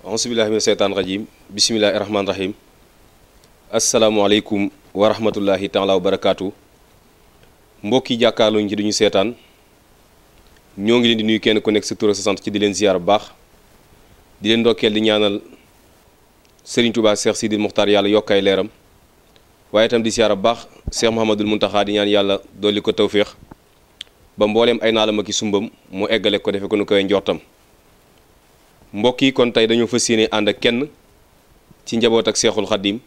auzubillahi mina seytaan rajim bisimillahi rahmaani rahim asalaamualeykum wa rahmatullahi taala wa barakaatu mbokki jàkkaarloo ci duñu seetaan ñoo ngi leen di nuyu kenn ku nekk sa tur ak sa sant ci di leen ziyaar bu baax di leen ndokkeel di ñaanal Serigne Touba Cheikh Sidil Muxtaar yàlla yokkaay leeram waaye itam di ziyaar bu baax Cheikh Mouhamadul Muntaxa di ñaan yàlla dolli ko tawféex ba mbooleem ay naalam ak i sumbam mu eggale ko defe ko nu koy njortam mbokk yi kon tey dañoo fas yéene ànd ak kenn ci njaboot ak Seexul Xaddim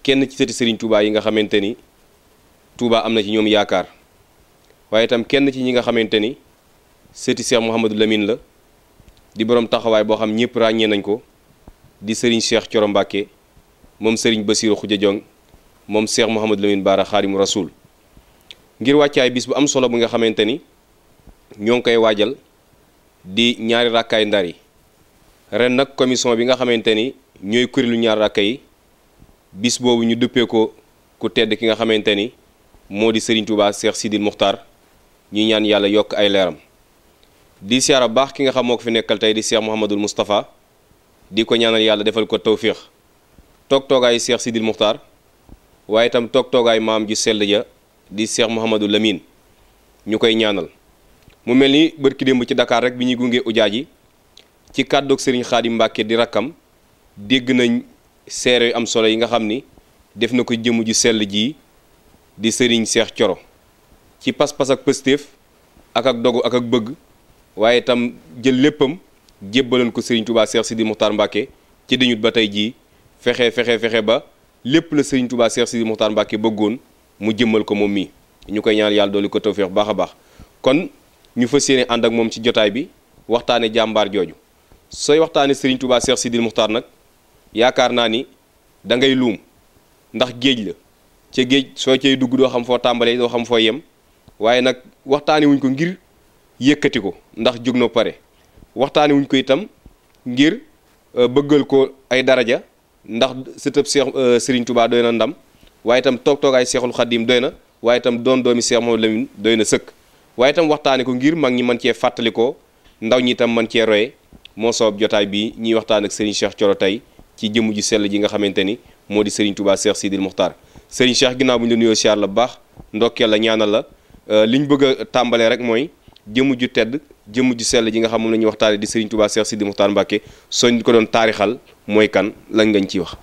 kenn ci sëti Serigne Touba yi nga xamante ni Touba am na ci ñoom yaakaar waaye itam kenn ci ñi nga xamante ni sëti Cheikh Mouhamadou Lamine la di borom taxawaay boo xam ñëpp ràññee nañ ko di Serigne Cheikh Thioro Mbacké moom Serigne Bassirou Khoudia Diong moom Cheikh Mouhamadou Lamine Bara Khadimu Rasoul ngir wàccaay bis bu am solo bu nga xamante ni ñoo ngi koy waajal di ñaari rakkaay ndar yi ren nag commission bi nga xamante ni ñooy kuréelu ñaari rakka yi bis boobu ñu duppee ko ku tedd ki nga xamante ni moo di Serigne Touba Cheikh Sidil Muxtaar ñuy ñaan yàlla yokk ay leeram di siyaara baax ki nga xam moo ko fi nekkal tey di Cheikh Mouhamadul Moustapha di ko ñaanal yàlla defal ko tawféex toogaayu Cheikh Sidil Muxtaar waaye itam toogaayu maam ju sell ja di Cheikh Mouhamadou Lamine ñu koy ñaanal mu mel ni bërki démb ci Dakar rek bi ñuy gunge ujaa ji ci kàddoog Serigne Khadim Mbacké di rakkam dégg nañ seere yu am solo yi nga xam ni def na ko jëmm ju sell ji di Serigne Cheikh Thioro ci pas-pas ak pëstéef ak dogu ak bëgg waaye itam jël léppam jébbaloon ko Serigne Touba Cheikh Sidi Muxtaar Mbacké ci diñut ba tey jii fexe ba lépp la Serigne Touba Cheikh Sidi Muxtaar Mbacké bëggoon mu jëmmal ko moom mii ñu koy ñaan yàlla dooli ko tawfeex baax a baax kon ñu fas yéene ànd ak moom ci jotaay bi waxtaane jàmbaar jooju sooy waxtaane Serigne Touba Cheikh Sidil Muxtaar nag yaakaar naa ni da ngay luum ndax géej la ca géej soo cay dugg doo xam foo tàmbalee doo xam foo yem waaye nag waxtaane wuñ ko ngir yëkkati ko ndax jóg na pare waxtaane wuñ ko itam ngir bëggal ko ay daraja ndax sëtëb Serigne Touba doy na ndam waaye itam toogaay Seexul Xaddim doy na waaye itam doon doomi Cheikh Mouhamadou Lamine doy na sëkk waaye itam waxtaane ko ngir mag ñi mën cee fàttalikoo ndaw ñi itam mën cee roye moo soob jotaay bi ñuy waxtaan ak Serigne Cheikh Thioro tey ci jëmm ju sell ji nga xamante ni moo di Serigne Touba Cheikh Sidil Muxtaar Serigne Cheikh ginnaaw bu ñu la nuyoo siyaar la bu baax ndokkeel la ñaanal la li ñu bëgg a tàmbalee rek mooy jëmm ju tedd jëmm ju sell ji nga xam moom la ñuy waxtaane di Serigne Touba Cheikh Sidil Muxtaar Mbacké sooñ ko doon taarixal mooy kan lañ ngañ ciy wax.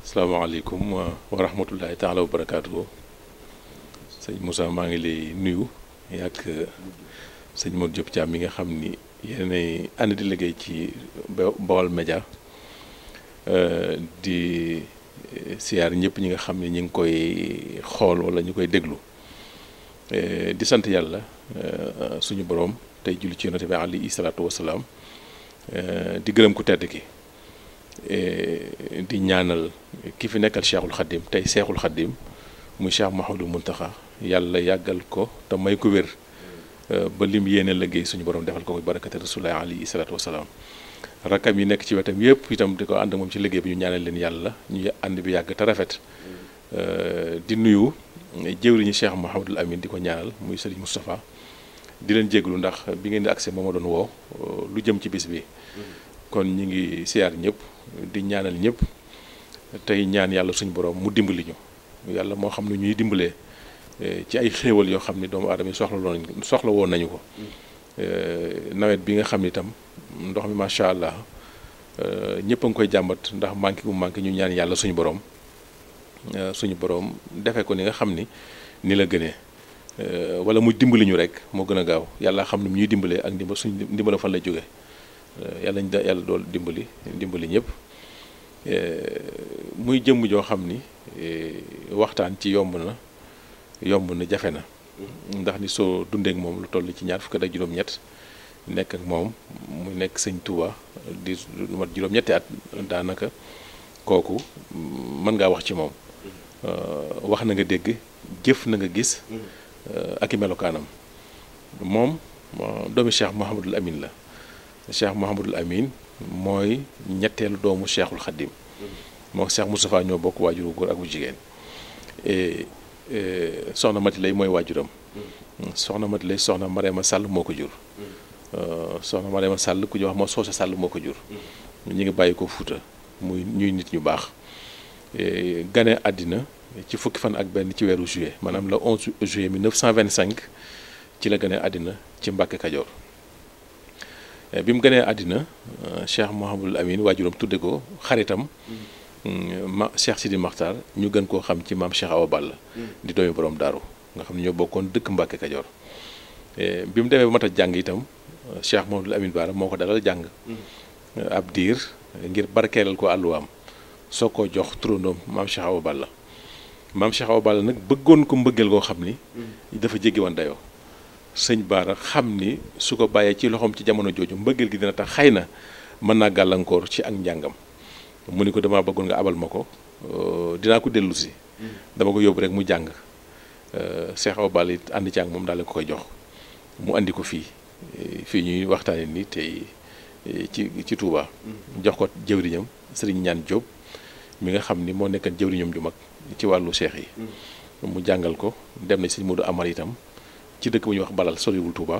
asalaamaaleykum wa rahmatullahi taala wa barakaatu sëñ Moussa maa ngi lay nuyu yàgg sëñ Modou Diop Thiam mi nga xam ni yéenay ànd di liggéey ci Baol Média di siyaar ñëpp ñi nga xam ne ñi ngi koy xool wala ñu koy déglu di sant yàlla suñu borom tey julli ci yonent bi alayhi salaatu wasalaam di gërëm ku tedd ki di ñaanal ki fi nekkal Cheikhul Khadim tey Cheikhul Khadim muy Cheikh Mouhamadou Mountakha yàlla yàggal ko te may ko wér ba lim yéene liggéey suñu borom defal ko barakati rasulullahi alayhi salaatu wasalaam rakam yi nekk ci wetam yëpp itam di ko ànd moom ci liggéey bi ñu ñaanal leen yàlla ñu ànd bi yàgg te rafet di nuyu jëwriñu Cheikh Mouhamadul Amin di ko ñaanal muy Serigne Moustapha di leen jéglu ndax bi ngeen di accès moo ma doon woo lu jëm ci bis bi kon ñi ngi siyaar ñëpp di ñaanal ñëpp tey ñaan yàlla suñu borom mu dimbali ñu yàlla moo xam ne ñuy dimbalee ci ay xéewal yoo xam ne doomu aadama yi soxla woon nañu ko nawet bi nga xam ne itam ndox mi macha allah ñëpp a ngi koy jàmbat ndax manqué ñu ñaan yàlla suñu borom defee ko ni nga xam ni la gënee wala muy dimbali ñu rek moo gën a gaaw yàlla xam ne mu ñuy dimbalee ak suñu ndimbala fan lay jógee yàlla dool dimbali ñëpp muy jëmm joo xam ni waxtaan ci yomb na jafe na ndax ni soo dundeek moom lu toll ci ñaar fukk ak juróom-ñett nekk ak moom mu nekk sëñ Touba di lu mat juróom-ñetti at daanaka kooku mën ngaa wax ci moom wax na nga dégg jëf na nga gis ak i melokaanam moom doomi Cheikh Mouhamadul Amin la Cheikh Mouhamadul Amin mooy ñetteelu doomu Cheikhul Khadim moo Cheikh Moustapha ñoo bokk waajuru góor ak bu jigéen soxna Mati Lay mooy waajuram soxna Mati Lay soxna Marema Sall moo ko jur soxna Mariama Sall ku ñu wax moo Soosa Sall moo ko jur. ñu ngi bàyyi ko Fuuta muy ñuy nit ñu baax. gane àddina ci fukki fan ak benn ci weeru juillet maanaam le 11 juillet 1925 ci la gane àddina ci Mbàkke Kajoor. bi mu ganee àddina Cheikh Mouhamadul Amin waajuram tudde ko xaritam Cheikh Sidi Makhtar ñu gën koo xam ci maam Cheikh Awa Balla di doomi borom daaru nga xam ne ñoo bokkoon dëkk Mbàkke Kajoor. bi mu demee ba mat a jàng itam Cheikh Mouhamadul Amin Baara moo ko dalal jàng ab diir ngir barkeelal ko àlluwaam soo ko jox turandoom maam Cheikh Awa Balla. maam Cheikh Awa Balla nag bëggoon ko mbëggeel goo xam ni dafa jéggi woon dayoo. sëñ Baara xam ni su ko bàyyee ci loxoom ci jamono jooju mbëggeel gi dina tax xëy na mën naa gàllankoor ci ak njàngam mu ni ko damaa bëggoon nga abal ma ko dinaa ko dellu si dama ko yóbbu rek mu jàng Cheikh Awa Balla it ànd ci ak moom daal la ko koy jox mu andi ko fii ñuy waxtaanee ni tey ci Touba. jox ko jëwriñam Sëriñ Ñaan Jóob mi nga xam ni moo nekkan jëwriñam ju mag ci wàllu seex yi mu jàngal ko dem na sëñ Modou Amar itam ci dëkk bu ñuy wax Balal soriwul Touba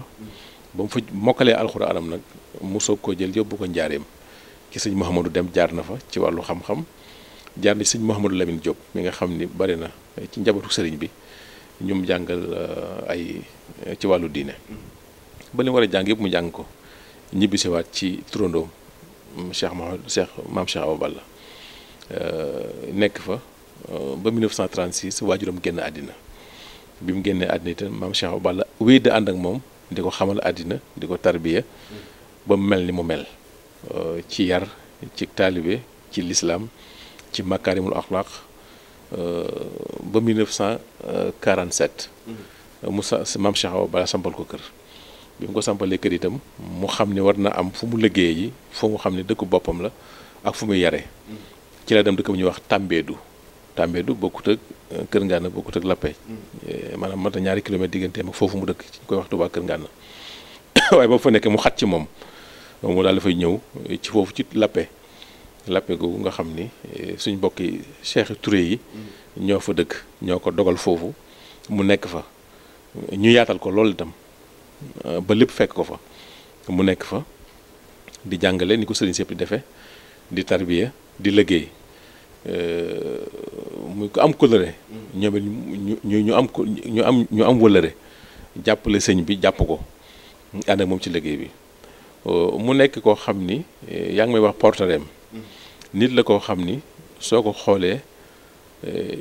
ba mu fa mokkalee alxuraanam nag mu soog koo jël yóbbu ko njaareem ci sëñ Mouhamadou Dem jaar na fa ci wàllu xam-xam jaar na ci sëñ Mouhamadou Lamine Diop mi nga xam ni bari na ci njabootu sëriñ bi ñum jàngal ay ci wàllu diine ba li war a jàng yëpp mu jàng ko ñibbisiwaat ci turandoom maam Cheikh Awa Balla nekk fa ba 1936 waajuram génn àddina bi mu génnee àddina itam maam Cheikh Awa Balla wéy di ànd ak moom di ko xamal àddina di ko tarbiya ba mu mel ni mu mel ci yar ci taalibe ci lislaam ci makaarimul axlaaq ba 1947 maam Cheikh Awa Balla sampal ko kër bi mu ko sampalee kër itam mu xam ne war na am fu mu liggéey yi fu mu xam ne dëkku boppam la ak fu muy yare ci la dem dëkk bu ñuy wax Tambédou bokkut ak Kër Ngana bokkut ak Lappé maanaam mat na ñaari kilomètre digganteem ak foofu mu dëkk ñu koy wax Touba Kër Ngana waaye ba fa nekkee mu xat ci moom mu daal dafay ñëw ci foofu ci Lappé googu nga xam ni suñ mbokki Cheikh Touré yi ñoo fa dëkk ñoo ko dogal foofu mu nekk fa ñu yaatal ko loolu itam ba lépp fekk ko fa mu nekk fa di jàngale ni ko sëriñ sépp di defee di tarbiya di liggéey muy ko am kóllëre ñoom ñu am wëllëre jàppale sëñ bi jàpp ko ànd ak moom ci liggéey bi mu nekk koo xam ni yaa ngi may wax portrait nit la koo xam ni soo ko xoolee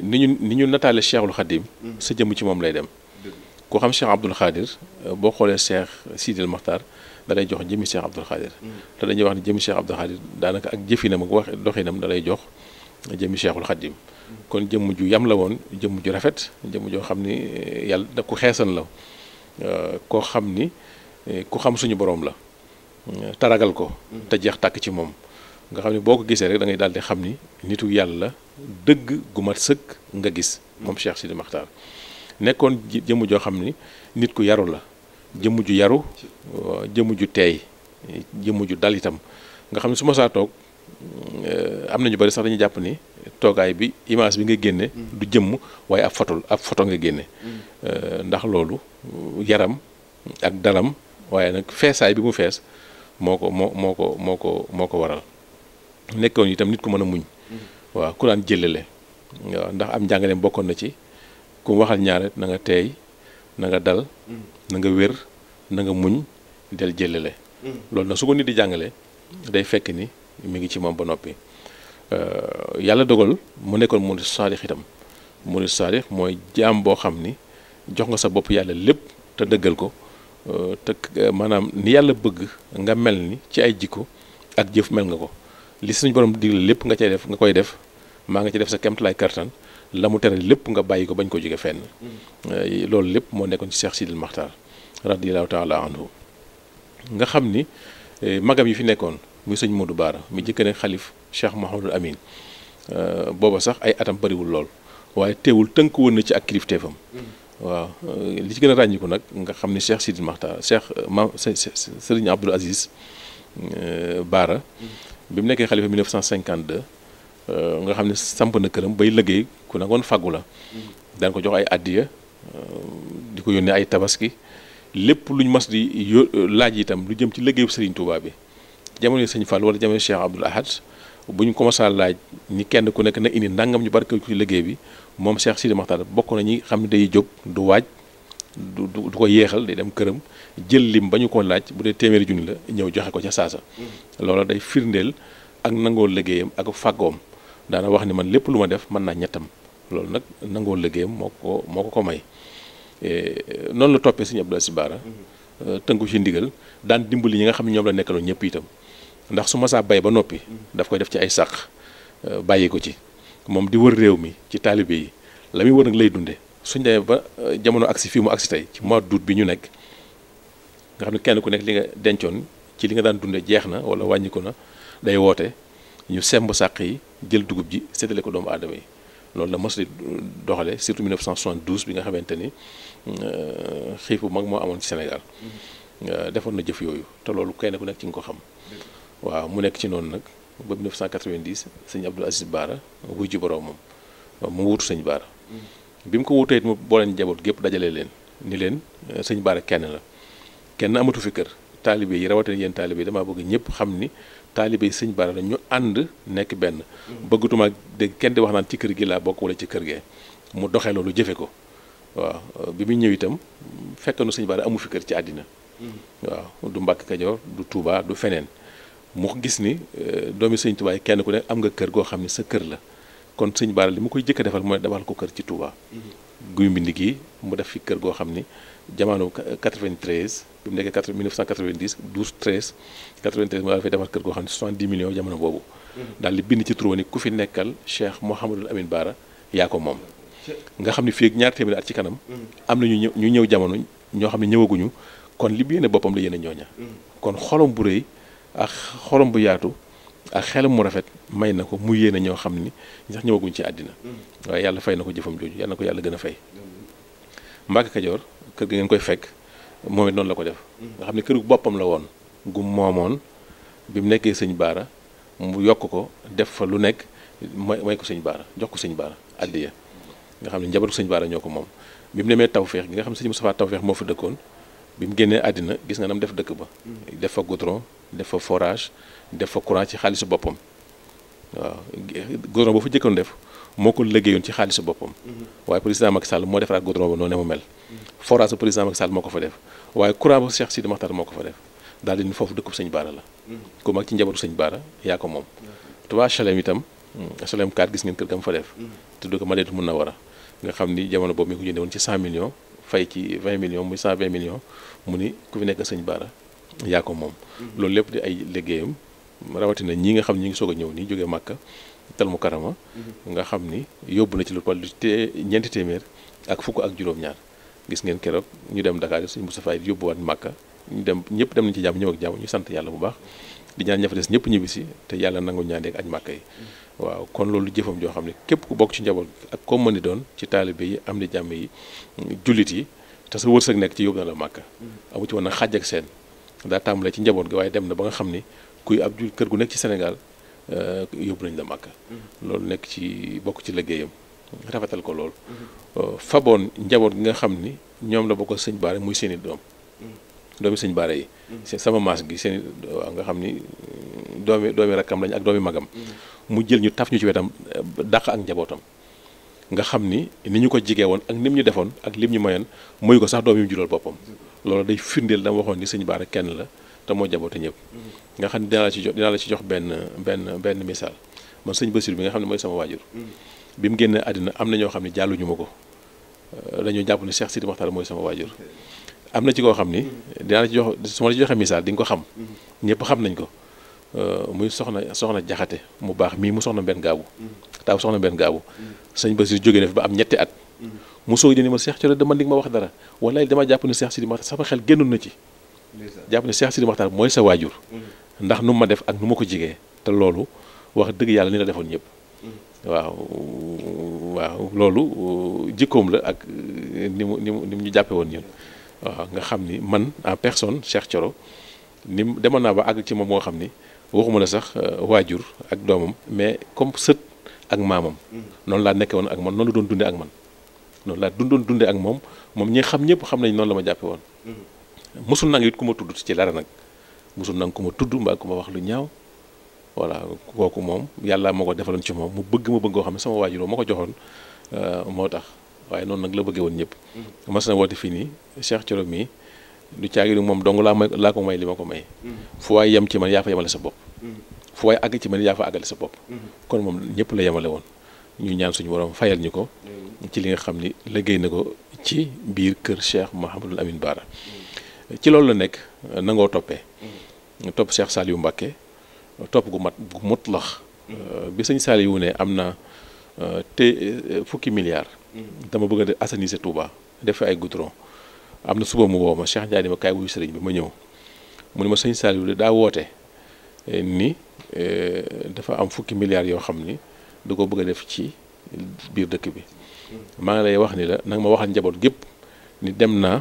ni ñu nataale Cheikhul Khadim sa jëmm ci moom lay dem koo xam Cheikh Abdoul Khadir boo xoolee Cheikh Sidil Makhtar da lay jox jëmmi Cheikh Abdoul Khadir te dañuy wax ni jëmmi Cheikh Abdoul Khadir daanaka ak jëfinam ak wax doxinam da lay jox jëmmi Cheikhul Khadim kon jëmm ju yam la woon jëmm ju rafet jëmm joo xam ni yàlla da ku xeesan la koo xam ni ku xam suñu borom la taragal ko te jeex tàkk ci moom nga xam ni boo ko gisee rek da ngay daal di xam ni nitu yàlla dëgg gu mat sëkk nga gis moom Cheikh Sidi Makhtar nekkoon jëmm joo xam ni nit ku yaru la jëmm ju yaru jëmm ju teey jëmm ju dal itam nga xam ne su ma saa toog am na ñu bari sax dañuy jàpp ni toogaay bi image bi nga génne du jëmm waaye ab photo nga génne ndax loolu yaram ak dalam waaye nag feesaay bi mu fees moo ko waral nekkoon itam nit ku mën a muñ waaw ku daan jëlale waaw ndax am njàngaleem bokkoon na ci ku waxal ñaare na nga teey na nga dal na nga wér na nga muñ del jëlale loolu nag su ko nit di jàngale day fekk ni mi ngi ci moom ba noppi yàlla dogal mu nekkoon murid saadix itam murid saadix mooy jaam boo xam ni jox nga sa bopp yàlla lépp te dëggal ko te maanaam ni yàlla bëgg nga mel ni ci ay jikko ak jëf mel nga ko li suñu borom digle lépp nga koy def maa nga ci def sa kemtalaay kartan la mu tere lépp nga bàyyi ko bañ ko jóge fenn loolu lépp moo nekkoon ci Cheikh Sidil Makhtar radiyallahu taala anhu nga xam ni magam yi fi nekkoon muy sëñ Modou Baara mi jëkk ne xalif Cheikh Mouhamadul Amin booba sax ay atam bariwul lool waaye teewul tënk woon na ci ak kilifteefam waaw li ci gën a ràññiku nag nga xam ni Cheikh Sidil Makhtar Serigne Abdoul Aziz Baara bi mu nekkee xalifa 1952 nga xam ne samp na këram bay liggéey ku nangoon fàggu la daan ko jox ay addiya di ko yónnee ay tabaski lépp luñ mas di laaj itam lu jëm ci liggéeyu Serigne Touba bi jamono Sëñ Fall wala jamono Cheikh Abdoul Ahad bu ñu commencé laaj ñi kenn ku nekk na indi ndàngam ñu barke ci liggéey bi moom Cheikh Sidi Makhtar bokk na ñi xam ne day jóg du waaj du ko yeexal day dem këram jël lim ba ñu ko laaj bu dee téeméeri junni la ñëw joxe ko ca saasa. loolu day firndeel ak nangoo liggéeyam ak fàggoom daana wax ni man lépp lu ma def mën naa ñettam loolu nag nangoo liggéeyam moo ko may noonu la toppee Sëñ Abdou Aziz Bara tënku ci ndigal daan dimbali ñi nga xam ne ñoom la nekkaloon ñëpp itam ndax su ma saa bay ba noppi daf koy def ci ay sàq bàyyi ko ci moom di wër réew mi ci taalibe yi la muy wër nag lay dunde suñ demee ba jamono agsi fii mu agsi tey ci mois d'août bi ñu nekk nga xam ne kenn ku nekk li nga dencoon ci li nga daan dunde jeex na wala wàññi ko na day woote ñu semb sàq yi jël dugub ji séddale ko doomu aadama yi loolu la mos di doxale surtout 1972 bi nga xamante ni xiif bu mag moo amoon ci Sénégal defoon na jëf yooyu te loolu kenn ku nekk ci nga ko xam waaw mu nekk ci noonu nag ba 1990 sëñ Abdou Aziz Bara wuy ji boroomam mu wuutu sëñ Bara bi mu ko wuutee it mu booleen njaboot gépp dajale leen ni leen sëñ Bara kenn la kenn amatu fi kër taalibe yi rawatina yéen taalibe yi damaa bëgg ñëpp xam ni taalibe yi sëñ Bara la ñu ànd nekk benn bëggatuma dégg kenn di wax naan ci kër gi laa bokk wala ci kër gee mu doxee loolu jëfe ko waaw bi muy ñëw itam fekk na sëñ Bara amu fi kër ci àddina waaw du Mbàkke Kajoor du Touba du feneen mu gis ni doomi sëñ Touba yi kenn ku ne am nga kër goo xam ne sa kër la kon sëñ Bara li mu koy jëkk a defal mooy defal ko kër ci Touba guy mbind gi mu def fi kër goo xam ni jamono 93 bi mu nekkee 1990 12 13 93 mu daal fay defar kër goo xam ne 70 millions jamono boobu daal di bind ci tur ni ku fi nekkal Cheikh Mouhamadul Amin Bara yaa ko moom nga xam ne fii ak ñaar téeméeri at ci kanam am na ñu ñëw jamono ñoo xam ne ñëwaguñu kon li mu yéene boppam la yéene ñooña kon xolom bu rëy ak xolom bu yaatu ak xelam mu rafet may na ko mu yéene ñoo xam ni sax ñëwaguñ ci àddina waaye yàlla fay na ko jëfam jooju yàlla na ko yàlla gën a fay Mbàkke Kajoor kër gi ngeen koy fekk moom it noonu la ko def nga xam ne këru boppam la woon gu moomoon bi mu nekkee sëñ Bara mu yokk ko def fa lu nekk may ko sëñ Bara jox ko sëñ Bara addiya nga xam ne njabootu sëñ Bara ñoo ko moom bi mu demee Tawfeex gi nga xam ne sëñ Moustapha Tawfeex moo fa dëkkoon bi mu génnee àddina gis nga nam def dëkk ba def fa goudron def fa forage def fa courant ci xaalisu boppam waaw goudron boo fa jëkkoon def moo ko liggéeyoon ci xaalisu boppam waaye président Macky Sall moo defaraat goudron ba noonu ne mu mel forage ba président Macky Sall moo ko fa def waaye courant ba Cheikh Sidi Makhtar moo ko fa def daal di ni foofu dëkkub sëñ Bara la ku mag ci njabootu sëñ Bara yaa ko moom Touba HLM itam HLM 4 gis ngeen kër ga mu fa def tudd ko Madinatu Munawwara nga xam ni jamono boobu mi ko jëndee woon ci 100 millions fay ci 20 millions muy 120 millions mu ni ku fi nekk sëñ Bara yaa ko moom loolu lépp di ay liggéeyam rawatina ñi nga xam ñi ngi soog a ñëw nii jógee Màkka tal mu karama nga xam ni yóbbu na ci lu toll ñeenti téeméer ak fukk ak juróom-ñaar gis ngeen keroog ñu dem Dakar sëñ Moustapha yi yóbbuwaat Màkka ñu dem ñëpp dem nañ ci jàmm ñëw ak jàmm ñu sant yàlla bu baax di ñaan ña fa des ñëpp ñibbisi te yàlla nangu ñaandeek aj Màkka yi waaw kon loolu jëfam joo xam ne képp ku bokk ci njaboot ak comme mën di doon ci taalibe yi am di jàmm yi jullit yi te sa wërsëg nekk ci yóbbu na la Màkka amu ci woon nag xàjj ak seen daa tàmbalee ci njaboot gi waaye dem na ba nga xam ni kuy ab kër gu nekk ci Sénégal yóbbu nañ la Màkka loolu nekk ci bokk ci liggéeyam rafetal ko loolu faboon njaboot gi nga xam ni ñoom la bokk sëñ Bara muy seeni doomi sëñ Bara yi sama maas gi seeni waaw nga xam ni doomi rakkam lañ ak doomi magam mu jël ñu taf ñu ci wetam dàq ak njabootam nga xam ni ñu ko jigee woon ak nim ñu defoon ak lim ñu mayoon mooy ko sax doom yi mu jural boppam loolu day firndeel dama waxoon ni sëñ Bara kenn la te moo jaboote ñëpp nga xam ne dinaa la ci jox benn misaal man sëñ Bassirou bi nga xam ne mooy sama waajur bi mu génnee àddina am na ñoo xam ne jàlluñu ma ko dañoo jàpp ne Cheikh Sidi Makhtar mooy sama waajur am na ci koo xam ni dinaa la ci jox su ma la ci joxee misaal di nga ko xam ñëpp xam nañ ko muy soxna jaxate mu baax mii mu soxna benn gaabu taaw soxna benn gaabu sëñ Bassirou jógee na fi ba am ñetti at mu soog di ni ma Cheikh Thioro dama di nga ma wax dara wallaay dama jàpp ne Cheikh Sidi Makhtar sama xel génnoon na ci jàpp ne Cheikh Sidi Makhtar mooy sa waajur ndax nu ma def ak nu ma ko jigee te loolu wax dëgg yàlla ni la defoon ñëpp waaw loolu jikkoom la ak ni mu ñu jàppe woon ñun waaw nga xam ni man en personne Cheikh Thioro ni demoon naa ba àgg ci moom moo xam ni waxuma la sax waajur ak doomam mais comme sët ak maamam noonu laa nekke woon ak man noonu la doon dunde ak man noonu laa dunde ak moom ñi xam ñëpp xam nañ noonu la ma jàppe woon mosul nangu it ku ma tudd ci dara nag mosul nangu ku ma tudd mbaa ku ma wax lu ñaaw voilà kooku moom yàlla moo ko defaloon ci moom mu bëgg ma bëgg koo xam ne sama waajuroo ma ko joxoon moo tax waaye noonu nag la bëggee woon ñëpp. mas na woote fii nii Cheikh Thioro mii du caagi ni moom dong laa ko may li ma ko may. fu waay yem ci man yaa fa yemale sa bopp. fu waay àgg ci man yaa fa àggale sa bopp. kon moom ñëpp la yemale woon ñu ñaan suñu borom fayal ñu ko. ci li nga xam ni liggéey na ko ci biir kër Cheikh Mouhamadul Amine Bara. ci loolu la nekk nangoo toppee. topp Cheikh Saliou Mbacké topp gu mutlax bi sëñ Saliou ne am na fukki milliards. dama bëgg a def assainir Touba def fi ay goudron am na suba mu woo ma Cheikh Ndiaye ma kaay wuyu sëriñ bi ma ñëw mu ne ma sëñ Saliou de daa woote ni dafa am fukki milliards yoo xam ni da ko bëgg a def ci biir dëkk bi maa ngi lay wax ni la nag ma waxal njaboot gépp ni dem naa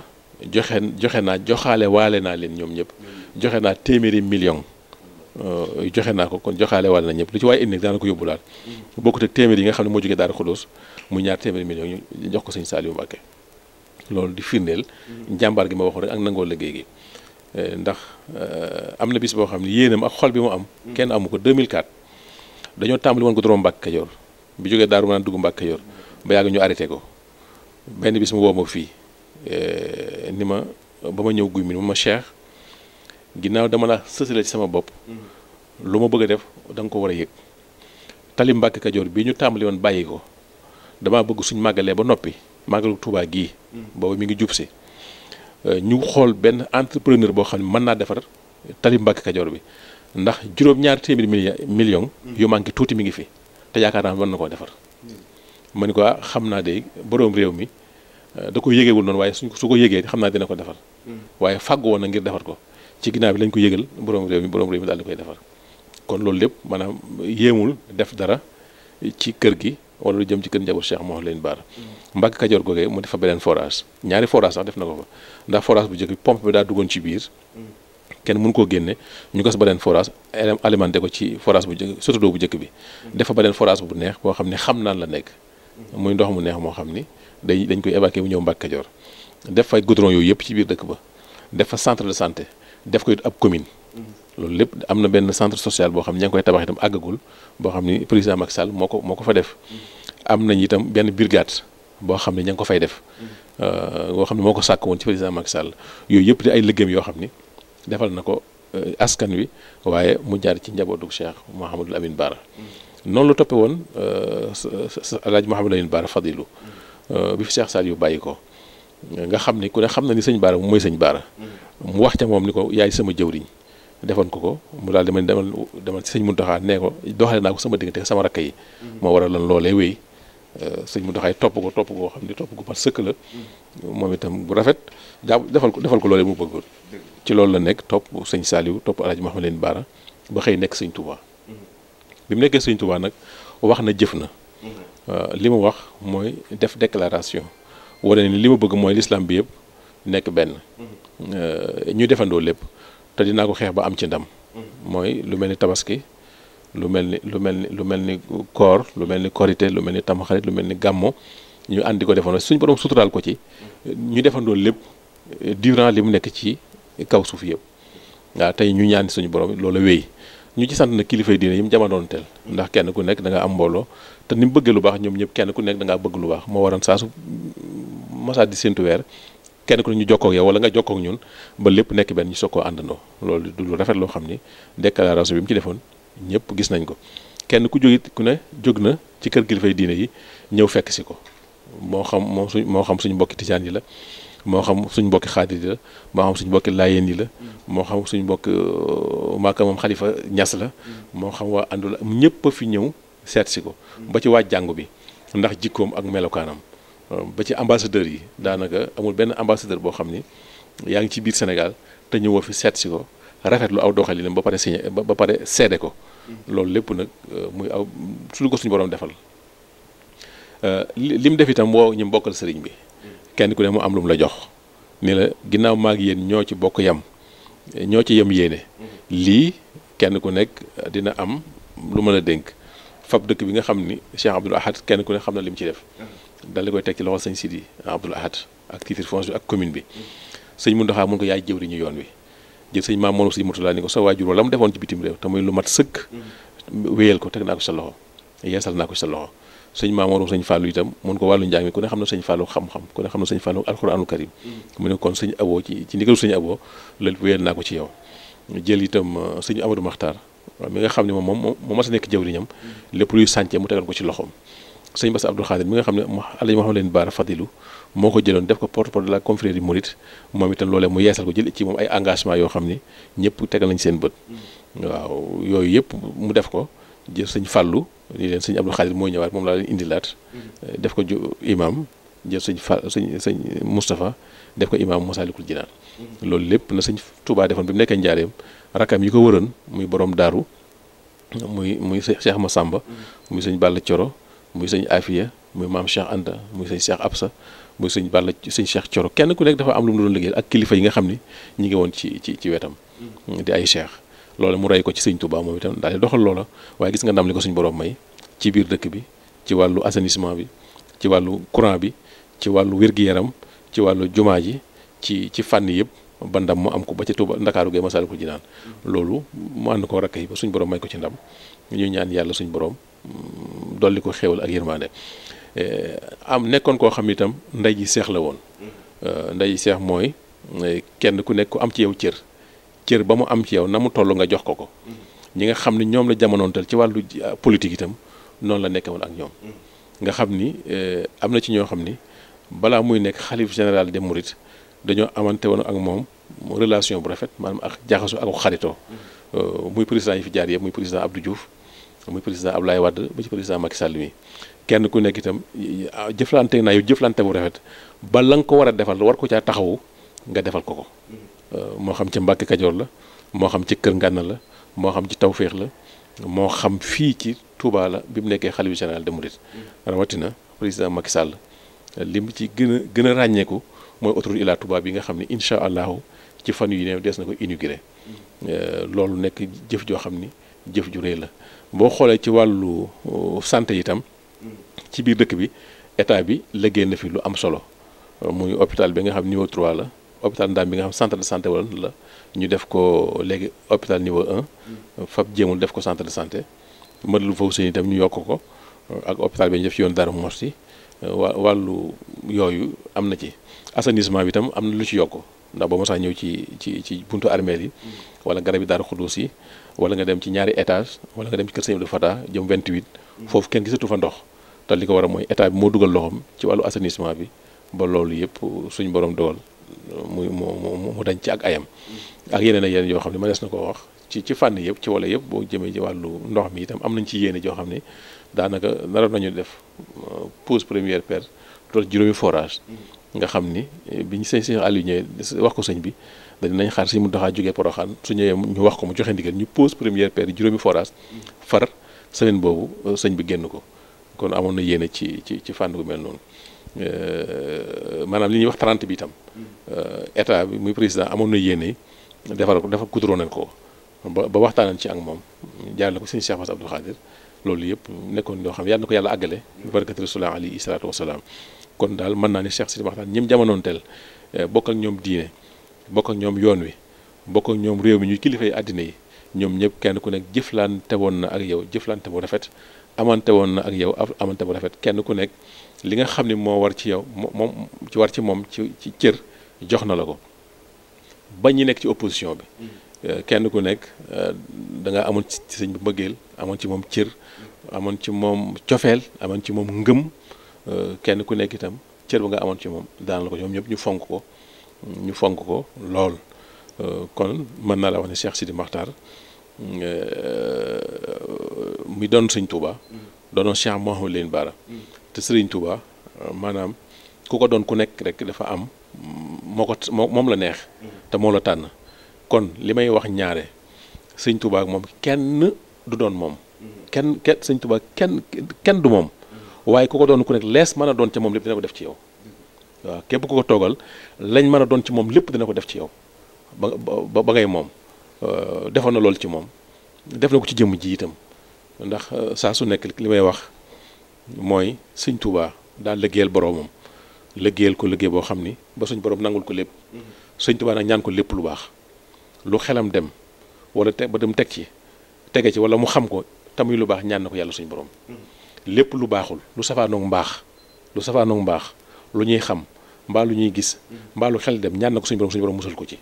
joxe naa joxaale waale naa leen ñoom ñëpp joxe naa téeméeri million joxe naa ko kon joxaale waale na ñëpp lu ci waaye indi daana ko yóbbulaat bokkut ak téeméer yi nga xam ne moo jógee Daaru Xudoos mu ñaar téeméeri million ñu jox ko sëñ Saliou Mbacké loolu di firndeel njàmbaar gi ma waxoon rek ak nangoo liggéey gi ndax am na bis boo xam ne yéenam ak xol bi mu am kenn amu ko 2004 dañoo tàmbali woon ko goudron Mbacké Kajoor bi jógee Daaru Manaan dugg Mbacké Kajoor ba yàgg ñu arrêté ko benn bis mu woo ma fii ni ma ba ma ñëw guy mi ma Cheikh ginnaaw dama la sësale ci sama bopp lu ma bëgg a def da nga ko war a yëg tali Mbacké Kajoor bii ñu tàmbali woon bàyyi ko damaa bëgg suñ màggalee ba noppi màggalu Touba gii boobu mi ngi jub si ñu xool benn entrepreneur boo xam ne mën naa defar tali Mbacké Kajoor bi ndax juróom-ñaari téeméeri million yu manqué tuuti mi ngi fi te yaakaar naa mën na koo defar ma ni ko xam naa de boroom réew mi da ko yëgeewul noonu waaye su ko yëgee xam naa dina ko defar waaye fàggu woon na ngir defar ko ci ginnaaw bi lañ ko yëgal boroom réew mi daal di koy defar kon loolu lépp maanaam yéemul def dara ci kër gi wala lu jëm ci kër njaboot Cheikh Mouhamadou Lamine Bara Mbacké Kajoor googee mu defa beneen forage ñaari forage sax def na ko fa ndax forage bu njëkk bi pompe bi daa duggoon ci biir kenn mënu koo génne ñu gas beneen forage alimenté ko ci forage bu njëkk soto bu njëkk bi defa beneen forage bu neex boo xam ne xam naan la nekk muy ndox mu neex moo xam ni dañ koy évacuer mu ñëw Mbacké Kajoor def fay goudron yooyu yëpp ci biir dëkk ba def fa centre de santé def ko it ab commune loolu lépp am na benn centre social boo xam ne ña ngi koy tabax itam àggagul boo xam ni président Macky Sall moo ko fa def am nañ itam benn brigade boo xam ne ña ngi ko fay def boo xam ne moo ko sàkk woon ci président Macky Sall yooyu yëpp di ay liggéeyam yoo xam ni defal na ko askan wi waaye mu jaar ci njabootu Cheikh Mouhamadou Amine Bara noonu la toppe woon Alaaji Mouhamadou Amine Bara Fadilu bi fi Cheikh Saliou bàyyi ko nga xam ni ku ne xam na ni sëñ Bara mooy sëñ Bara mu wax ca moom ni ko yaay sama jëwriñ defoon ko mu daal demal ci sëñ Mountakha nee ko doxale naa ko sama diggante sama rakk yi moo waral lan loolee wéy sëñ Mountakha topp ko xam ni topp ko par sëkk la moom itam bu rafet defal ko loolee mu bëggoon ci loolu la nekk topp sëñ Saliou topp Alaaji Mouhamadou Lamine Bara ba xëy nekk sëñ Touba bi mu nekkee sëñ Touba nag wax na jëf na li mu wax mooy def déclaration wane ni li ma bëgg mooy l'islam bi yëpp nekk benn ñu defandoo lépp te dinaa ko xeex ba am ci ndam mooy lu mel ni tabaski lu mel ni koor lu mel ni korité lu mel ni tamxarit lu mel ni gàmmo ñu àndi ko defandoo suñ borom suturaal ko ci ñu defandoo lépp durant li mu nekk ci kaw suuf yëpp waaw tey ñu ñaan suñu borom loolu wéy ñu ci sant na kilifay diine yi mu jamonoon teel ndax kenn ku nekk da nga am mbooloo te ni mu bëggee lu baax ñoom ñëpp kenn ku nekk da ngaa bëgg lu baax moo waral saa su masaa di séntu weer kenn ku ne ñu jokkoo ak yow wala nga jokkoo ak ñun ba lépp nekk benn ñu soog koo àndandoo loolu du lu rafet loo xam ni déclaration bi mu ci defoon ñëpp gis nañ ko kenn ku jóg na ci kër kilifay diine yi ñëw fekk si ko moo xam suñu mbokki tijaan yi la moo xam suñu mbokki xaadir yi la moo xam suñu mbokki laayeen yi la moo xam suñu mbokk maaka moom xalifa ñas la moo xam waa àndu la ñëpp a fi ñëw seet si ko ba ci waaj jàngu bi ndax jikkoom ak melokaanam ba ci ambassadeur yi daanaka amul benn ambassadeur boo xam ni yaa ngi ci biir Sénégal te ñëwoo fi seet si ko rafetlu aw doxalinam ba pare signé ba pare seede ko loolu lépp nag muy aw su lu ko suñu borom defal li mu def itam woo ñu bokkal sëriñ bi kenn ku ne mu am lu mu la jox ni la ginnaaw maag yéen ñoo ci bokk yam ñoo ci yem yéene lii kenn ku nekk dina am lu ma la dénk fab dëkk bi nga xam ni Cheikh Abdoul Ahad kenn ku ne xam na li mu ci def dal di koy teg ci loxol sëñ Sidi Abdoul Ahad ak titre foncier bi ak commune bi sëñ Muntaxa mun ko yaay jëwriñu yoon wi jël sëñ Maam Mor sëñ Murtala ni ko sa waajur la mu defoon ci bitim réew te muy lu mat sëkk wéyal ko teg naa ko sa loxo yeesal naa ko sa loxo sëñ Maam Mor sëñ Fallou itam mun ko wàllu njàng mi ku ne xam na sëñ Fallou xam-xam ku ne xam na sëñ Fallou alxuraanul karim mu ne kon sëñ Abo ci ndigalu sëñ Abo loolu wéyal naa ko ci yow jël itam sëñ Amadou Makhtar mi nga xam ne moom mas a nekk jëwriñam lépp luy sànce mu tegal ko ci loxoom sëñ Bass Abdou Khadir mi nga xam ne Alaaji Mouhamed leen Baara Fadilu moo ko jëloon def ko porte-parole de la confrérie mouride moom itam loolee mu yeesal ko jël ci moom ay engagement yoo xam ni ñëpp tegal nañ seen bët waaw yooyu yëpp mu def ko jël sëñ Fallou li leen sëñ Abdou Khadir mooy ñëwaat moom laa leen indilaat def ko imam jël sëñ Moustapha def ko imam Masalikul Jinaan loolu lépp na sëñ Touba defoon bi mu nekkee njaareem rakam yi ko wëroon muy borom daaru muy Cheikh Massamba muy sëñ Balla Coro muy sëñ Afia muy maam Cheikh Anta muy sëñ Cheikh Absa muy sëñ Balla sëñ Cheikh Coro kenn ku nekk dafa am lu mu doon liggéey ak kilifa yi nga xam ni ñi ngi woon ci wetam di ay cheikh loolu mu rey ko ci sëñ Touba moom itam daal di doxal loola waaye gis nga ndam li ko suñ borom may ci biir dëkk bi ci wàllu assainissement bi ci wàllu courant bi ci wàllu wér-gi-yaram ci wàllu jumaa ji ci fànn yëpp ba ndam mu am ko ba ci Touba Ndakaaru gee Masaalikul Jinaan loolu mu ànd ko rakk yi ba suñ borom may ko ci ndam ñu ñaan yàlla suñ borom dolli ko xéewal ak yërmande am nekkoon koo xam itam ndey ji seex la woon ndey ji seex mooy kenn ku nekk ku am ci yow cër ba mu am ci yow na mu toll nga jox ko ñi nga xam ne ñoom la jamonoontal ci wàllu politique itam noonu la nekke woon ak ñoom nga xam ni am na ci ñoo xam ni balaa muy nekk xalif général des mourides dañoo amante woon ak moom relation bu rafet maanaam ak jaxasu ak xaritoo muy président yi fi jaar yëpp muy président Abdou Diouf muy président Abdoulaye Wade ba ci président Macky Sall mi kenn ku nekk itam jëflante naa yow jëflante bu rafet ba la nga ko war a defal war ko caa taxawu nga defal ko moo xam ci Mbàkke Kajoor la moo xam ci Kër Ngànna la moo xam ci Tawféex la moo xam fii ci Touba la bi mu nekkee xalifa général des mourides rawatina président Macky Sall li mu ci gën a ràññeeku mooy autoroute Ila Touba bi nga xam ne incha allahu ci fan yu ne des na ko inauguré loolu nekk jëf joo xam ni jëf ju rëy la boo xoolee ci wàllu santé itam ci biir dëkk bi état bi liggéey na fi lu am solo muy hôpital bi nga xam niveau 3 la hôpital Ndam bi nga xam centre de santé wala la ñu def ko léegi hôpital niveau 1 fab jéemul def ko centre de santé Matlaboul Fawzayni itam ñu yokk ko ak hôpital bi ñu def ci yoon Darou Mouhty wàllu yooyu am na ci assainissement bi itam am na lu ci yokk ndax ba mosaa ñëw ci buntu armeel yi wala garab yi Daaru Xudoos yi wala nga dem ci ñaari étage wala nga dem ci kër Sëñ Abdou Fata jëm 28 foofu kenn gisatu fa ndox te li ko war a mooy état bi moo dugal loxoom ci wàllu assainissement bi ba loolu yëpp suñ borom dogal mu dañ ci ak ayam ak yeneen ak yeneen yoo xam ne mënees na ko wax ci fànn yëpp ci wala yëpp boo jëmee ci wàllu ndox mi itam am nañ ci yéene joo xam ne daanaka naroon nañu def pose première pierre tool juróomi forage nga xam ni biñ sëñ Aliou ñëwee wax ko sëñ bi dinañ xaar si mu doxaa jógee Poroxaan su ñëwee ñu wax ko mu joxe ndigal ñu pose première pierre juróomi forage far semaine boobu sëñ bi génn ko kon amoon na yéene ci fànn gu mel noonu maanaam li ñuy wax 30 bi itam état bi muy président amoon na yéene defar goudron nañ ko ba waxtaanan ci ak moom jaarale ko sëñ Cheikh Bass Abdou Khadir loolu yëpp nekkoon yoo xam yàlla na ko yàlla àggale bi barakati rasulullah alayhi salaatu wasalaam kon daal mën naa ne Cheikh Sidi Maxtaar ñim jamonoon teel bokk ak ñoom diine bokk ak ñoom yoon wi bokk ak ñoom réew mi ñuy kilifa yi àddina yi ñoom ñëpp kenn ku nekk jëflante woon na ak yow jëflante bu rafet amante woon na ak yow amante bu rafet kenn ku nekk li nga xam ne moo war ci yow moom ci war ci moom ci cër jox na la ko ba ñi nekk ci opposition bi kenn ku nekk da nga amoon ci sëñ bi mbëggeel amoon ci moom cër amoon ci moom cofeel amoon ci moom ngëm kenn ku nekk itam cër ba nga amoon ci moom daan la ko ñoom ñëpp ñu fonk ko lool kon mën naa la wax ne Cheikh Sidi Maxtaar mi doon sëñ Touba doonoon Cheikh Mouhamadou Lamine Bara te sëriñ Touba maanaam ku ko doon ku nekk rek dafa am moom la neex te moo la tànn kon li may wax ñaare sëñ Touba ak moom kenn du doon moom kenn sëñ Touba kenn du moom waaye ku ko doon ku nekk lees mën a doon ca moom lépp dina ko def ci yow waaw képp ku ko toogal lañ mën a doon ci moom lépp dina ko def ci yow ba ngay moom defoon na loolu ci moom def na ko ci jëmm ji itam ndax saa su nekk li may wax mooy sëñ Touba daal liggéeyal boroomam liggéeyal ko liggéey boo xam ni ba suñ borom nangul ko lépp sëñ Tuubaa nag ñaan ko lépp lu baax lu xelam dem wala ba dem tege ci wala mu xam ko tamuy lu baax ñaan na ko yàlla suñu borom lépp lu baaxul lu safaanoog mbaax lu ñuy xam mbaa lu ñuy gis mbaa lu xel dem ñaan na ko suñu borom musal ko ci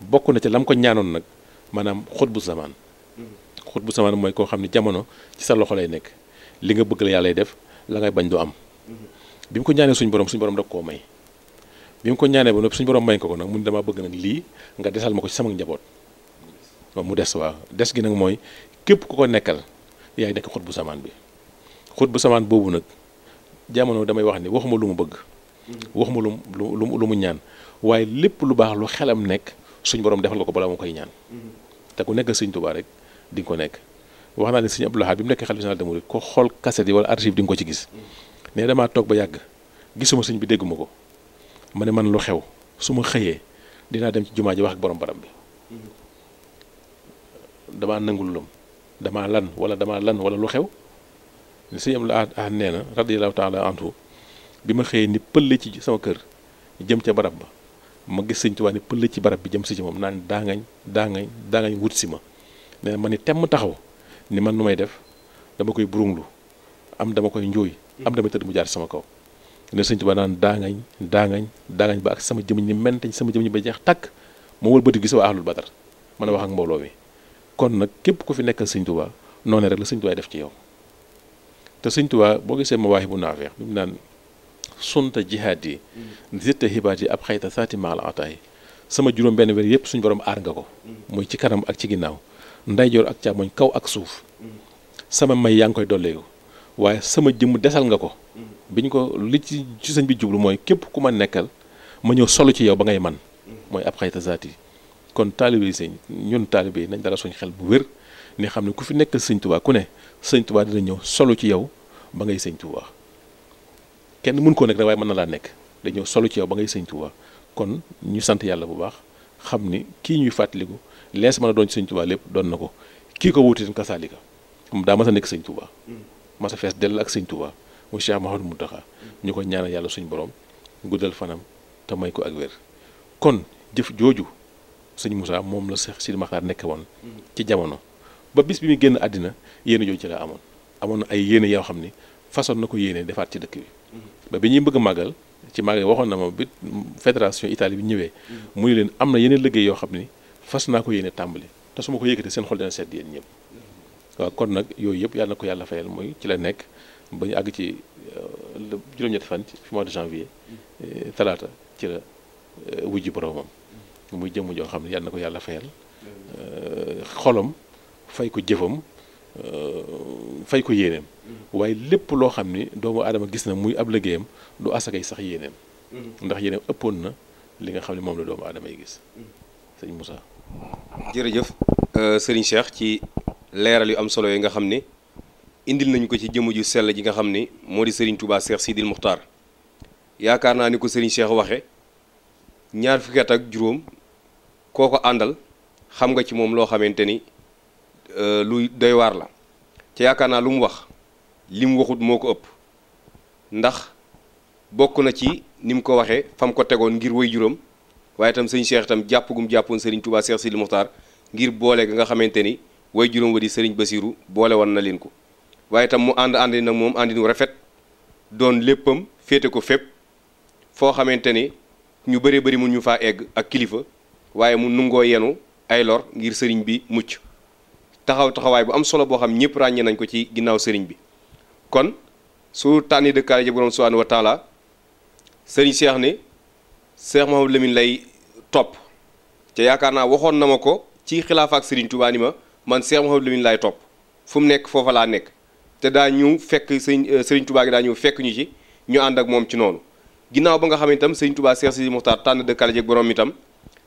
bokk na ca lam ko ñaanoon nag maanaam xutbu zamaan mooy koo xam ne jamono ci sa loxo lay nekk li nga bëgg la yàlla lay def la ngay bañ du am bi mu ko ñaanee suñu borom da koo may bi mu ko ñaanee ba noppi suñu borom may ko nag mu ne dama bëgg nag lii nga desal ma ko ci sama njaboot mu des waaw des gi nag mooy képp ku ko nekkal yaay nekk xutbu zamaan bi xutbu zamaan boobu nag jamono damay wax ni waxuma lu mu bëgg waxuma lu mu ñaan waaye lépp lu baax lu xelam nekk suñ borom defal ko balaa moo koy ñaan te ku nekk sëñ Tuubaa rek di nga ko nekk wax naa ne sëñ Abdou Lahad bi mu nekk xalifa général des mourides ko xool cassette yi wala archive di nga ko ci gis ne damaa toog ba yàgg gisuma sëñ bi dégguma ko ma ne man lu xew su ma xëyee dinaa dem ci jumaa ji wax ak borom barab bi damaa nangul lum damaa lan wala lu xew sëñ Abdou Lahad nee na radiyallahu taala anhu bi ma xëyee ni pëlle ci sama kër jëm ca barab ba ma gis sëñ Tuubaa ni pëlle ci barab bi jëm si ci moom naan daangañ wut si ma nee na ma ni temm taxaw ni man nu may def dama koy burunglu am dama koy njuuy am dama tëdd mu jaar sama kaw ne sëñ Tuubaa naan daangañ ba ak sama jëmm ni mentañ sama jëmm ñi ba jeex tàkk ma wër bëti gis waa ahlul badar mën a wax ak mbooloo mi kon nag képp ku fi nekkal sëñ Tuubaa noonu rek la sëñ Tuubaa def ci yow te sëñ Tuubaa boo gisee Mawaahibu Naafi' bi mu naan sunta jihaad yi zitta xibaat yi ab xayta saati maal ataay sama juróom benn weer yëpp suñu borom aar nga ko muy ci kanam ak ci ginnaaw ndeyjoor ak càmmoñ kaw ak suuf sama may yaa ngi koy dolleeku waaye sama jëmm desal nga ko biñ ko li ci sëñ bi jublu mooy képp ku ma nekkal ma ñëw solo ci yow ba ngay man mooy ab xayta saati kon taalibe yi sëñ ñun taalibe yi nañ dara suñ xel bu wér ni xam ne ku fi nekkal sëñ Tuubaa ku ne sëñ Tuubaa dina ñëw solo ci yow ba ngay sëñ Tuubaa kenn mën koo nekk rek waaye mën na laa nekk dañoo solo ci yow ba ngay sëñ Tuubaa kon ñu sant yàlla bu baax xam ni kii ñuy fàttaliku lees mën a doon ci sëñ Tuubaa lépp doon na ko kii ko wuti kasaalika daa mas a nekk sëñ Tuubaa mas a fees dell ak sëñ Tuubaa mu Cheikh Mouhamadou Mountakha ñu ko ñaanal yàlla suñ borom guddal fanam te may ko ak wér kon jëf jooju sëñ Moussa moom la Cheikh Sidi Makhtar nekk woon ci jamono ba bis bi muy génn àddina yéene jooju ci la amoon na ay yéene yoo xam ni façon na ko yéene defaat ci dëkk bi ba bi ñuy bëgg a màggal ci màggal waxoon na ma bi fédération Italie bi ñëwee mu ni leen am na yeneen liggéey yoo xam ni fas naa ko yéene tàmbali te su ma ko yëkkatee seen xol dina sedd yéen ñëpp waaw kon nag yooyu yëpp yàlla na ko yàlla fayal mooy ci la nekk ba ñu àgg ci juróom-ñetti fan ci mois de janvier talaata ci la wujji boromam muy jëmm joo xam ne yàlla na ko yàlla fayal xolam fay ko jëfam fay ko yéeneem waaye lépp loo xam ni doomu aadama gis na muy ab liggéeyam du asakay sax yéeneem ndax yéeneem ëppoon na li nga xam ne moom la doomu aadama yi gis sëñ Moussa. jërëjëf sëriñ Cheikh ci leeral yu am solo yi nga xam ni indil nañu ko ci jëmm ju sell ji nga xam ni moo di sëriñ Touba Cheikh Sidil Muxtaar yaakaar naa ni ko sëriñ Cheikh waxe ñaar fukki at ak juróom koo ko àndal xam nga ci moom loo xamante ni luy doy waar la ca yaakaar naa lu mu wax li mu waxut moo ko ëpp ndax bokk na ci ni mu ko waxee fam ko tegoon ngir way juróom waaye itam sëñ Cheikh itam jàpp gum jàppoon sëriñ Touba Cheikh Sidil Muxtaar ngir boole ga nga xamante ni way juróom wa di sëriñ Basiru boole woon na leen ko waaye itam mu àndi nag moom àndinu rafet doon léppam féete ko fépp foo xamante ni ñu bëree bëri mun ñu faa egg ak kilifa waaye mu nungoo yenu ay lor ngir sëriñ bi mucc taxawaay bu am solo boo xam ñëpp ràññee nañ ko ci ginnaaw sëriñ bi kon su tànni dëkkaale ji borom subhanahu wa taala sëriñ Cheikh ne Cheikh Mouhamadou Lamine lay topp te yaakaar naa waxoon na ma ko ci xilaafa ak sëriñ Touba ni ma man Cheikh Mouhamadou Lamine lay topp fu mu nekk foofa laa nekk te daa ñëw fekk sëriñ Touba gi daa ñëw fekk ñu ci ñu ànd ak moom ci noonu ginnaaw ba nga xam ne itam sëriñ Touba Cheikh Sidil Muxtaar tànn dëkkaale ji borom itam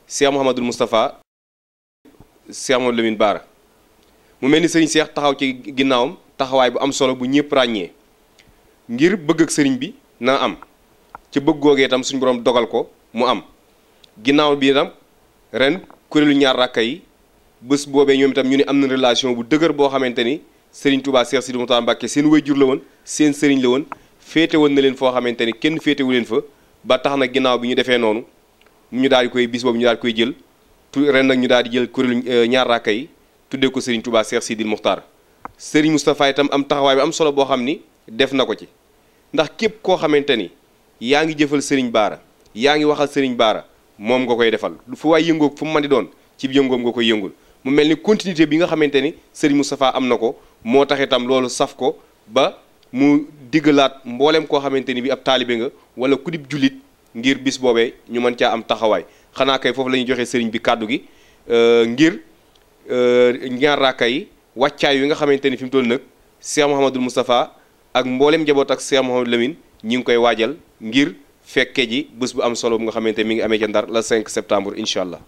Cheikh Mouhamadou Moustapha Cheikh Mouhamadou Lamine Bara mu mel ni sëriñ Cheikh taxaw ci ginnaawam taxawaay bu am solo bu ñëpp ràññee ngir bëgg ak sëriñ bi naa am ci bëgg googee itam suñu borom dogal ko mu am ginnaaw bi itam ren kuréelu ñaar rakka yi bés boobee ñoom itam ñu ne am na relation bu dëgër boo xamante ni sëriñ Touba Cheikh Sidil Muxtaar Mbàkke seen wayjur la woon seen sëriñ la woon féete woon na leen foo xamante ni kenn féetewu leen fa ba tax na ginnaaw bi ñu defee noonu ñu daal di koy bis boobu ñu daal di koy jël ren nag ñu daal di jël kuréelu ñaar raaka yi tuddee ko Serigne Touba Cheikh Sidil Mokhtar Serigne Moustapha itam am taxawaay bi am solo boo xam ni def na ko ci ndax képp koo xamante ni yaa ngi jëfal Serigne Bara yaa ngi waxal Serigne Bara moom nga koy defal fu waay yëngoog fu mu mën di doon ci yëngoom nga koy yëngul mu mel ni continuité bi nga xamante ni Serigne Moustapha am na ko moo tax itam loolu saf ko ba mu diggalaat mboolem koo xamante ni bi ab taalibe nga wala ku dib jullit ngir bis boobee ñu mën caa am taxawaay xanaa kay foofu la ñuy joxe Serigne bi kàddu gi ngir ñaar raaka yi wàccaay wi nga xamante ni fi mu toll nag Cheikh Mouhamadul Moustapha ak mboolem njaboot ak Cheikh Mouhamadou Lamine ñi ngi koy waajal ngir fekke ji bés bu am solo bu nga xamante mi ngi amee ca Ndar la 5 septembre incha allah.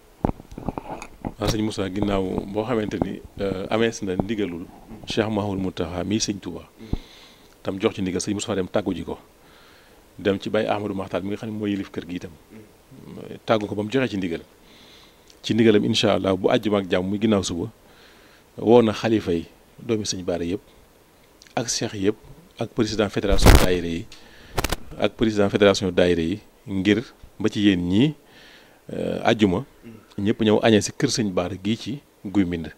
waaw sëñ Moussa ginnaaw boo xamante ni amees na ndigalul Cheikh Mouhamadou Mountakha mii sëñ Touba tam jox ci ndigal sëñ Moussa dem tàggu ji ko dem ci Baye Ahmadou Makhtar mi nga xam ne mooy yilif kër gi itam tàggu ko ba mu joxee ci ndigalam incha allah bu àjjuma ak jàmm muy ginnaaw suba woo na xalifa yi doomi sëñ Bara yëpp ak cheikh yëpp ak président fédération daayira yi ak président fédération daayira yi ngir ba ci yéen ñii àjjuma ñëpp ñëw añee si kër sëñ Bara gii ci Guy Mbind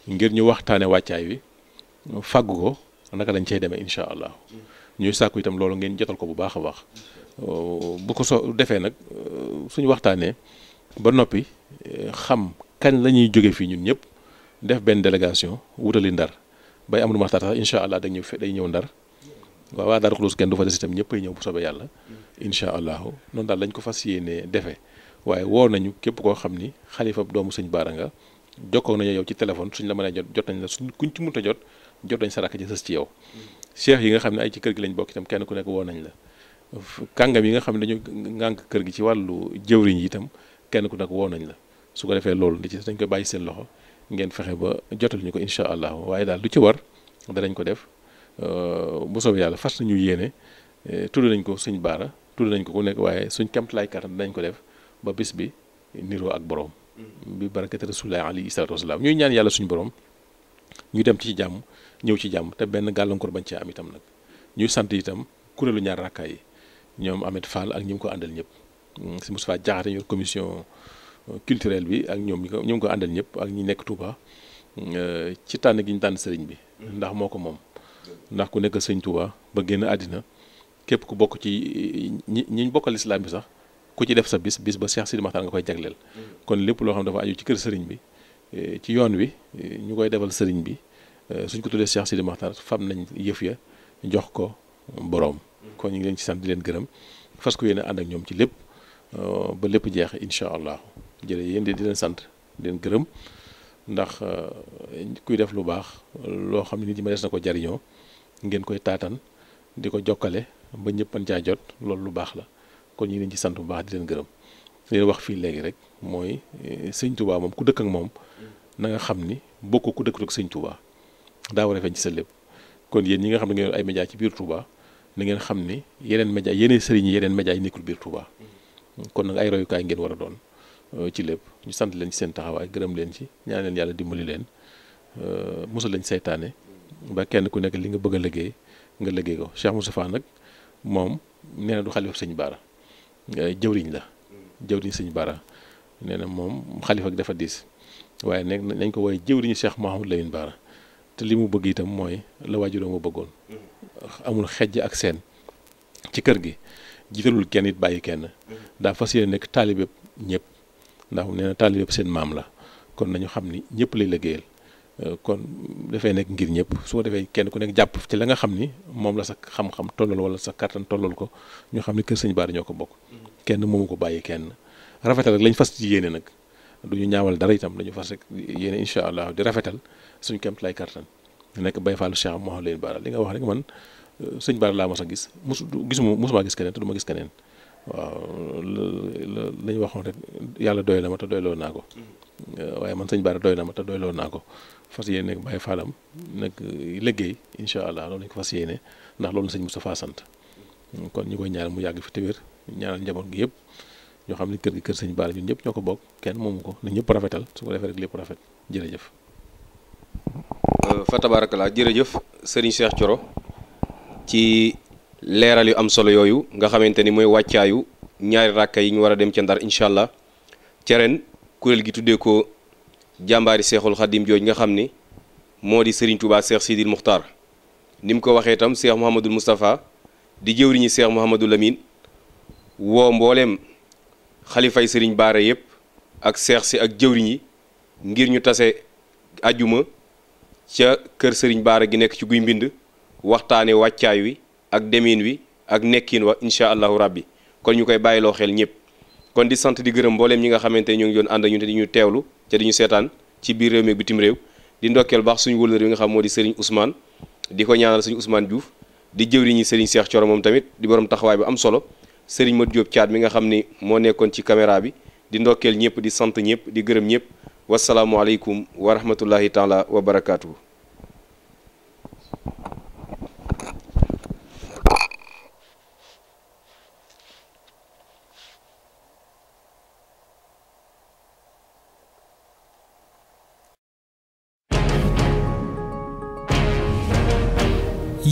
ngir ñu waxtaane wàccaay wi fàggu ko naka lañ cey demee incha allah ñuy sàkku itam loolu ngeen jotal ko bu baax a baax bu ko so defee nag suñu waxtaanee ba noppi xam kañ la ñuy jóge fii ñun ñëpp def benn délégation wutali Ndar Baye Amadou Makhtar sax incha allah day ñëw Ndar waaw waa Darou Khoudoss kenn du fa des itam ñëppay ñëw bu soobee yàlla incha allahu noonu daal lañ ko fas yéenee defee waaye woo nañu képp koo xam ni xalifa doomu sëñ Bara nga jokkoo nañu yow ci téléphone suñ la mënee jot nañ la suñ kuñ ci mënta jot nañ sa rakk ci sës ci yow cheikh yi nga xam ne ay ci kër gi lañ bokk itam kenn ku nekk woo nañ la kàngam yi nga xam ne dañu ngànk kër gi ci wàllu jëwriñ yi itam kenn ku nekk woo nañ la su ko defee loolu li ci dañ koy bàyyi seen loxo ngeen fexe ba jotal ñu ko incha allah waaye daal lu ci war danañ ko def bu soobee yàlla fas nañu yéene tudd nañ ko sëñ Bara tudd nañ ko ku nekk waaye suñ kamtalaay kattan danañ ko def ba bis bi niroo ak borom bi barakati rasulullah alayhi salaatu wasalaam ñuy ñaan yàlla suñu borom ñu dem ci jàmm ñëw ci jàmm te benn gàllankoor bañ ci am itam nag ñuy sant itam kuréelu ñaar rakkaay yi ñoom Ahmed Fall ak ñi mu ko àndal ñëpp si Moustapha Diakhaté yor commission culturelle bi ak ñoom ñi mu ko àndal ñëpp ak ñi nekk Touba ci tànn gi ñu tànn sëriñ bi ndax moo ko moom ndax ku nekk sëñ Touba ba génn àddina képp ku bokk ci ñi bokkal lislaam bi sax ku ci def sa bis ba Cheikh Sidi Makhtar nga koy jagleel kon lépp loo xam dafa aju ci kër sëriñ bi ci yoon wi ñu koy defal sëriñ bi suñ ko tuddee Cheikh Sidi Makhtar fam nañ yëf ya jox ko boroom kon ñu ngi leen ci sant di leen gërëm fas ko yéene ànd ak ñoom ci lépp ba lépp jeex incha allah jërëjëf yéen di leen sant di leen gërëm ndax kuy def lu baax loo xam ne nit ñi ma des na ko jariñoo ngeen koy taatan di ko jokkale ba ñëpp mën caa jot loolu lu baax la kon ñu ngi leen ci sant bu baax di leen gërëm li leen wax fii léegi rek mooy sëñ Touba moom ku dëkk ak moom na nga xam ni bokk ku dëkkut ak sëñ Touba daa war a feeñ ci sa lépp kon yéen ñi nga xam ne ngeen ay média ci biir Touba na ngeen xam ni yeneen média yeneen sëriñ yi yeneen média yi nekkul biir Touba kon nag ay royukaay ngeen war a doon ci lépp ñu sant leen ci seen taxawaay gërëm leen ci ñaan leen yàlla dimbali leen musal leen seytaane ba kenn ku nekk li nga bëgg a liggéey nga liggéey ko Cheikh Moustapha nag moom nee na du xalifa sëñ Bara jëwriñ la jëwriñ sëñ Bara nee na moom xalifa gi dafa diis waaye nekk nañ ko woowee jëwriñu Cheikh Mouhamadou Lamine Bara te li mu bëgg itam mooy la waajuram ma bëggoon amul xejj ak seen ci kër gi jiitalul kenn it bàyyi kenn daa fas yéene nekk taalibe ñëpp ndax nee na taalibe seen maam la kon nañu xam ni ñëpp lay liggéeyal kon dafay nekk ngir ñëpp su ko defee kenn ku nekk jàpp ci la nga xam ni moom la sa xam-xam tollal wala sa kattan tollal ko ñu xam ni kër sëñ Bara ñoo ko bokk kenn moomu ko bàyyi kenn rafetal rek lañ fas ci yéene nag du ñu ñaawal dara itam dañu fas rek yéene incha allah di rafetal suñu kemt lay kattan nekk bay fallu Cheikh Mouhamadou Lamine Bara li nga wax rek man sëñ Bara laa mos a gis mosuma gis keneen te du ma gis keneen waaw lañu waxoon rek yàlla doy na ma te doyloo naa ko waaye man sëñ Bara doy na ma te doyloo naa ko fas yéene nekk bàyyi faalam nag liggéey incha allah loolu lañ ko fas yéene ndax loolu sëñ Moustapha sant kon ñu koy ñaanal mu yàgg fi te wér ñaanal njaboot gi yëpp ñoo xam ne kër gi kër sëñ Bara ñun ñëpp ñoo ko bokk kenn moomu ko na ñëpp rafetal su ko defee rek lépp rafet jërëjëf. fa tabarakallah jërëjëf Serigne Cheikh Thioro ci leeral yu am solo yooyu nga xamante ni mooy wàccaayu ñaari rakka yi ñu war a dem ca Ndar incha allah ca ren kuréel gi tuddee ko jàmbaari seexul xadim jooj nga xam ni moo di Serigne Touba Cheikh Sidil Muxtaar ni mu ko waxee itam Cheikh Mouhamadul Moustapha di jëwriñi Cheikh Mouhamadul Lamine woo mbooleem xalifay Serigne Baara yëpp ak seex si ak jëwriñ yi ngir ñu tase ajuma ca kër Serigne Baara gi nekk ci guy mbind waxtaane wàccaay wi ak demin wi ak nekkin wa incha allahu rabbi kon ñu koy bàyyiloo xel ñëpp kon di sant di gërëm mbooleem ñi nga xamante ne ñoo ngi doon ànd ak ñun te di ñu teewlu ca di ñu seetaan ci biir réew mi ak bitim réew di ndokkeel baax suñu wëlër yi nga xam moo di Serigne Ousmane di ko ñaanal suñu Ousmane Diouf di jëwriñi Serigne Cheikh Thioro moom tamit di borom taxawaay bu am solo Serigne Modou Diop Thiat mi nga xam ni moo nekkoon ci caméra bi di ndokkeel ñëpp di sant ñëpp di gërëm ñëpp wasalaamualeykum wa rahmatullahi taala wa barakaatuhu.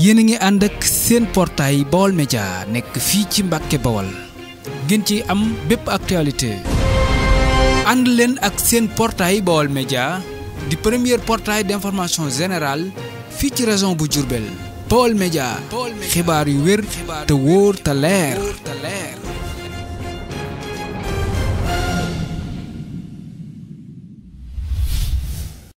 yéen a ngi ànd ak seen portail Baol Média nekk fii ci Mbàkke Bawol ngeen ci am bépp actualité ànd leen ak seen portail Baol Média di premier portail d'information générale fii ci région bu Diourbel Baol Média xibaar yu wér te wóor te leer